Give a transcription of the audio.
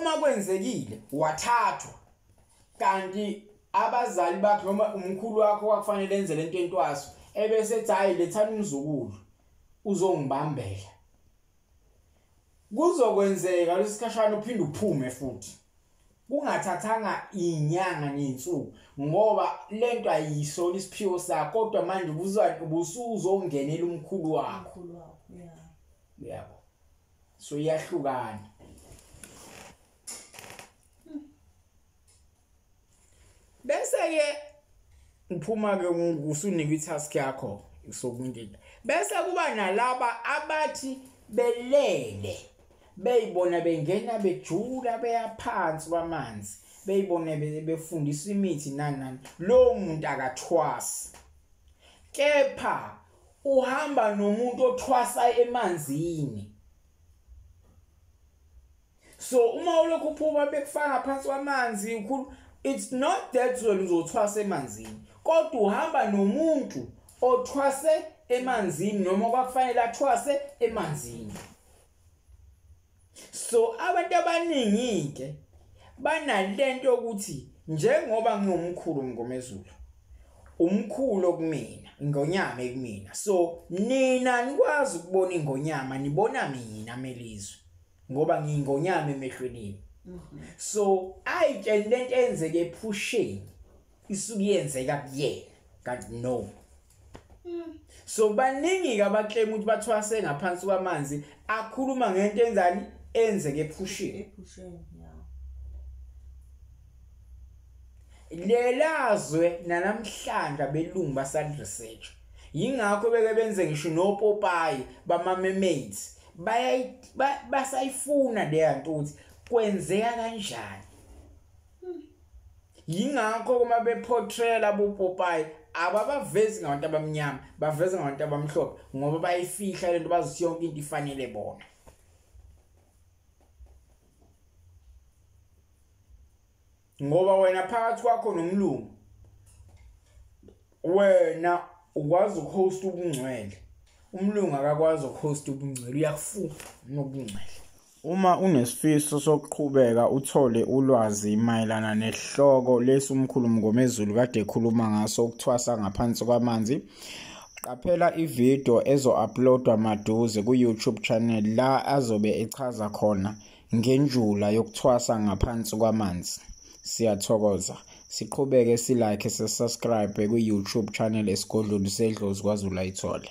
uma kwenzekile wathathwa kanti abazali bakhe noma umkhulu wakho kwakufanele enze lento entwaso ebese ethi hayi lethana umzukulu uzongibambela, kuzokwenzeka lesikhashana uphinde uphume futhi kungathathanga inyanga nezinsuku, ngoba lento ayisona isiphiwo sakho, kodwa manje ubusuzongenela umkhulu wakho. Yabo, so iyahlukana. Bese ke uphuma ke usunikwa itask yakho sokuntinta. Bese kuba nalaba abathi belele beyibona bengena bejula beyaphansi kwamanzi, beyibone befundiswa imithi nani nani. Lo muntu akathwasi, kepha uhamba nomuntu othwasa emanzini. So uma ulokhu uphuma bekufaka phansi kwamanzi ukhulu, it's not that wena uzothwasa emanzini, kodwa uhamba nomuntu othwase emanzini noma kwakufanele athwase emanzini. So abantu abaningi ke banalento ukuthi njengoba ngiwumkhulu Mngomezulu, umkhulu kumina, ingonyama ekumina, so nina nikwazi ukubona ingonyama, nibona mina melizwe ngoba ngiyingonyama emehlweni. So ayitsheni lento eyenzeke ephusheni isuke yenzeka kuyena, kanti no. So baningi ke abaclaim ukuthi bathwase ngaphansi kwamanzi, akhuluma ngento enzani enzeke ephusheni. Lelazwe nanamhlanje abelungu basali research, yingakho beke benze ngisho nopopayi bama mermaids, basayifuna leya nto ukuthi kwenzeka kanjani. Yingakho uma beportray abopopayi ababavezi ngabantu abamnyama, baveza ngabantu abamhlophe, ngoba bayifihla lento, bazi yonke into ifanele bona. Ngoba wena phakathi kwakho nomlungu, wena ukwazi ukuhost ubungcwele, umlungu akakwazi ukuhost ubungcwele, uyakufuna nobungcwele. Uma unesifiso sokuqhubeka uthole ulwazi mayelana nesihloko lesi umkhulu Mngomezulu kade ekhuluma ngaso, ukuthwasa ngaphansi kwamanzi, qaphela ividiyo ezo-uploadwa maduze ku-YouTube channel la azobe echaza khona ngenjula yokuthwasa ngaphansi kwamanzi. Siyathokoza. Siqhubeke silike, sisubscribe ku-YouTube channel Esigodlweni Sedlozi KwaZulu Ayithole.